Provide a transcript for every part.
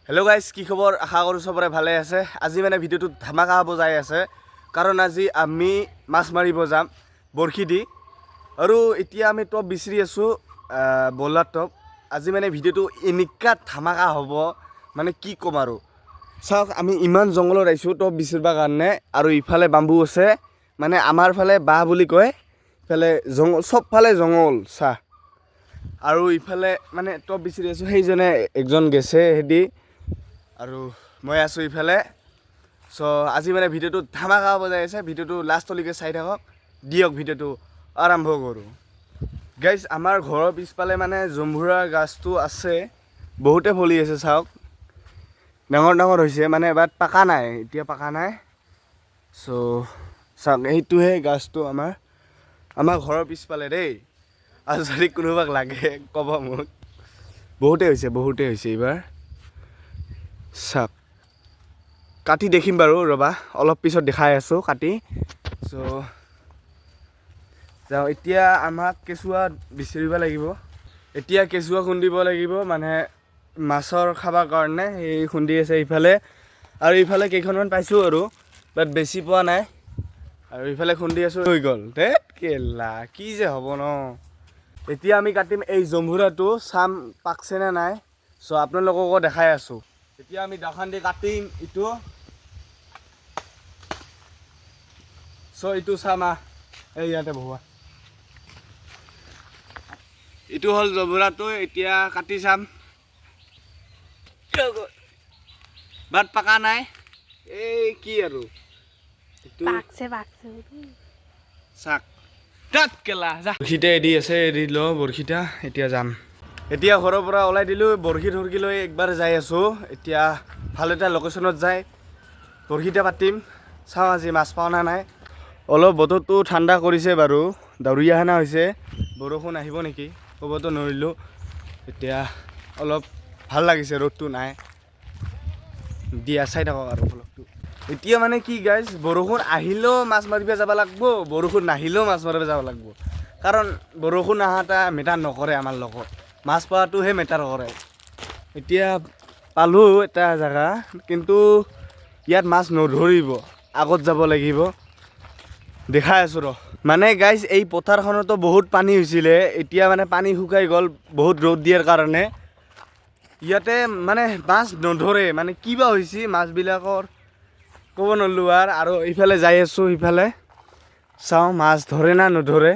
Hello' guys, কি খবৰ? আশা কৰোঁ চবৰে ভালে আছে। আজি মানে ভিডিঅ'টোত ধামাকা হ'ব যাই আছে, কাৰণ আজি আমি মাছ মাৰিব যাম বৰশী দি। আৰু এতিয়া আমি টপ বিচাৰি আছোঁ, বলাৰ টপ। আজি মানে ভিডিঅ'টো এনেকুৱা ধামাকা হ'ব, মানে কি ক'ম আৰু। চাওক, আমি ইমান জংঘলত আহিছোঁ টপ বিচাৰিবৰ কাৰণে। আৰু ইফালে বাম্বু আছে, মানে আমাৰ ফালে বাঁহ বুলি কয়। ইফালে জংঘল, চবফালে জংঘল চাহ। আৰু ইফালে মানে টপ বিচাৰি আছোঁ। সেইজনে একজন গেছে সেদি আৰু মই আছোঁ ইফালে। চ' আজি মানে ভিডিঅ'টো ধামাকা হ'ব যাই আছে। ভিডিঅ'টো লাষ্টলৈকে চাই থাকক। দিয়ক, ভিডিঅ'টো আৰম্ভ কৰোঁ। গাইজ, আমাৰ ঘৰৰ পিছফালে মানে জম্ভুৰা গাছটো আছে, বহুতে ফলি আছে। চাওক, ডাঙৰ ডাঙৰ হৈছে মানে, বাট পাকা নাই, এতিয়া পাকা নাই। চ' চাওক, এইটোহে গাছটো আমাৰ আমাৰ ঘৰৰ পিছফালে দেই। আৰু যদি কোনোবাক লাগে, ক'ব মোক। বহুতে হৈছে, বহুতে হৈছে এইবাৰ। চাওক, কাটি দেখিম বাৰু, ৰ'বা, অলপ পিছত দেখাই আছোঁ কাটি। চ' যাওঁ, এতিয়া আমাক কেঁচুৱা বিচাৰিব লাগিব। এতিয়া কেঁচুৱা খুন্দিব লাগিব, মানে মাছৰ খাবৰ কাৰণে। সেই খুন্দি আছে ইফালে আৰু ইফালে কেইখনমান পাইছোঁ আৰু, বাট বেছি পোৱা নাই। আৰু ইফালে খুন্দি আছোঁ। হৈ গ'ল। ধেত কেলা, কি যে হ'ব ন! এতিয়া আমি কাটিম এই জম্ভুৰাটো, চাম পাকছে নে নাই। চ' আপোনালোককো দেখাই আছোঁ। এতিয়া আমি দাখন দি কাটিম ইটো। চ' ইটো চাম, আহ, এই ইয়াতে বহোৱা। ইটো হ'ল জম্ভুৰাটো, এতিয়া কাটি চাম। বাট পাকা নাই। এই কি আৰু এইটো? পাকছে, পাকছে। চাক, তাত কেলা যা। বৰশীতে এৰি আছে, এৰি লওঁ বৰশীটা। এতিয়া যাম। এতিয়া ঘৰৰ পৰা ওলাই দিলোঁ, বৰশী ধৰকি লৈ একবাৰ যাই আছোঁ। এতিয়া ভাল এটা লোকেশ্যনত যাই বৰশীটা পাতিম। চাওঁ আজি মাছ পাওঁ না নাই। অলপ বতৰটো ঠাণ্ডা কৰিছে বাৰু, ডাৱৰীয়া সেনা হৈছে। বৰষুণ আহিব নেকি, ক'বতো নোৱাৰিলোঁ। এতিয়া অলপ ভাল লাগিছে, ৰ'দটো নাই দিয়া। চাই থাকক আৰু ভ্লগটো। এতিয়া মানে কি গাইজ, বৰষুণ আহিলেও মাছ মাৰিব যাব লাগিব, বৰষুণ নাহিলেও মাছ মাৰিব যাব লাগিব। কাৰণ বৰষুণ অহাটা মেটাৰ নকৰে আমাৰ লগত, মাছ পোৱাটোহে মেটাৰ কৰে। এতিয়া পালোঁ এটা জেগা, কিন্তু ইয়াত মাছ নধৰিব, আগত যাব লাগিব। দেখাই আছোঁ ৰ। মানে গাইজ, এই পথাৰখনতো বহুত পানী হৈছিলে, এতিয়া মানে পানী শুকাই গ'ল বহুত ৰ'দ দিয়াৰ কাৰণে। ইয়াতে মানে মাছ নধৰে, মানে কিবা হৈছে মাছবিলাকৰ, ক'ব নোৱাৰিলোঁ আৰু। ইফালে যাই আছোঁ, সিফালে চাওঁ মাছ ধৰে না নধৰে।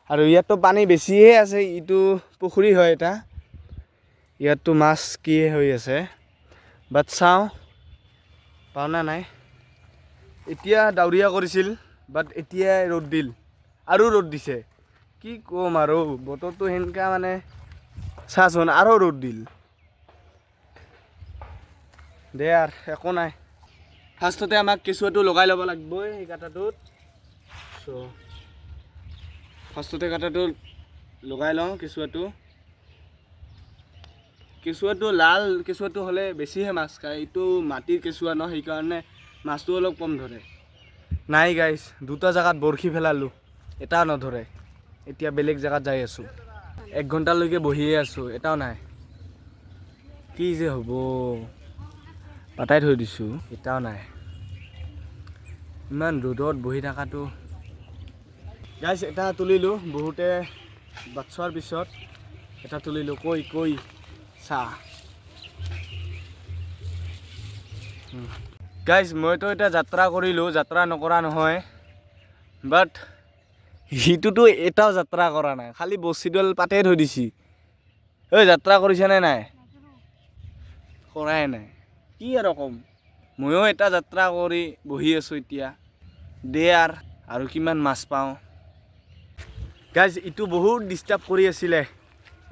আৰু ইয়াততো পানী বেছিহে আছে, ইটো পুখুৰী হয় এটা। ইয়াততো মাছ কি হৈ আছে, বাট চাওঁ পাওঁ না নাই। এতিয়া ডাৱৰীয়া কৰিছিল, বাট এতিয়া ৰ'দ দিল আৰু ৰ'দ দিছে। কি ক'ম আৰু, বতৰটো সেনেকা মানে। চাচোন, আৰু ৰ'দ দিল। দে আৰ, একো নাই। ফাৰ্ষ্টতে আমাক কেঁচুৱাটো লগাই ল'ব লাগিব এই কাঁটাটোত। চ' ফাৰ্ষ্টতে কাঁটাটো লগাই লওঁ কেঁচুৱাটো। কেঁচুৱাটো লাল কেঁচুৱাটো হ'লে বেছিহে মাছ খায়। এইটো মাটিৰ কেঁচুৱা ন, সেইকাৰণে মাছটো অলপ কম ধৰে। নাই গাইছ, দুটা জেগাত বৰশী পেলালোঁ, এটাও নধৰে। এতিয়া বেলেগ জেগাত যাই আছোঁ। এক ঘণ্টালৈকে বহিয়ে আছোঁ, এটাও নাই। কি যে হ'ব! পাতাই থৈ দিছোঁ, এটাও নাই। ইমান ৰ'দত বহি থকাটো। গাইছ, এটা তুলিলোঁ। বহুতে বাট চোৱাৰ পিছত এটা তুলিলোঁ। কৈ কৈ চাহ। গাইজ, মইতো এতিয়া যাত্ৰা কৰিলোঁ, যাত্ৰা নকৰা নহয়, বাট সিটোতো এটাও যাত্ৰা কৰা নাই, খালি বস্তিডাল পাতে থৈ দিছি। ঐ, যাত্ৰা কৰিছেনে নাই? কৰাই নাই। কি আৰু ক'ম, ময়ো এটা যাত্ৰা কৰি বহি আছোঁ এতিয়া। দে আৰ, আৰু কিমান মাছ পাওঁ। গাইজ, ইটো বহুত ডিষ্টাৰ্ব কৰি আছিলে,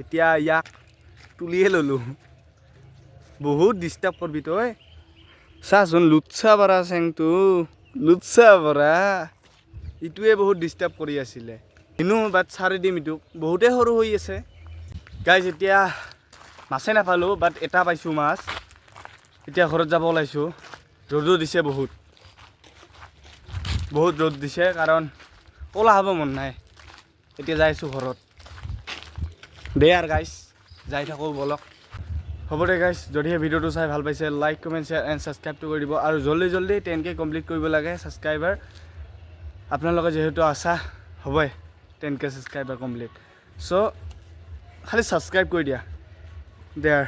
এতিয়া ইয়াক তুলিয়ে ল'লোঁ। বহুত ডিষ্টাৰ্ব কৰবি তই। চাচোন, লুচ্চা বৰা চেংটো, লুচ্চা বৰা। ইটোৱে বহুত ডিষ্টাৰ্ব কৰি আছিলে। ইনো বাট চাৰি দিম ইটোক, বহুতেই সৰু হৈ আছে। গাইজ, এতিয়া মাছে নাপালোঁ, বাট এটা পাইছোঁ মাছ। এতিয়া ঘৰত যাব ওলাইছোঁ। ৰ'দো দিছে বহুত, বহুত ৰ'দ দিছে, কাৰণ ক'লা হ'ব মন নাই। এতিয়া যাইছোঁ ঘৰত। দে আৰ গাইজ, যাই থাকোঁ বলক। হ'ব দে গাইজ, যদিহে ভিডিঅ'টো চাই ভাল পাইছে, লাইক, কমেণ্ট, শ্বেয়াৰ এণ্ড ছাবস্ক্ৰাইবটো কৰি দিব। আৰু জল্দি জল্দি 10K complete কৰিব লাগে ছাবস্ক্ৰাইবাৰ। আপোনালোকে যিহেতু আশা হ'বই 10K ছাবস্ক্ৰাইবাৰ কমপ্লিট। চ' খালি ছাবস্ক্ৰাইব কৰি দিয়া দেয়াৰ।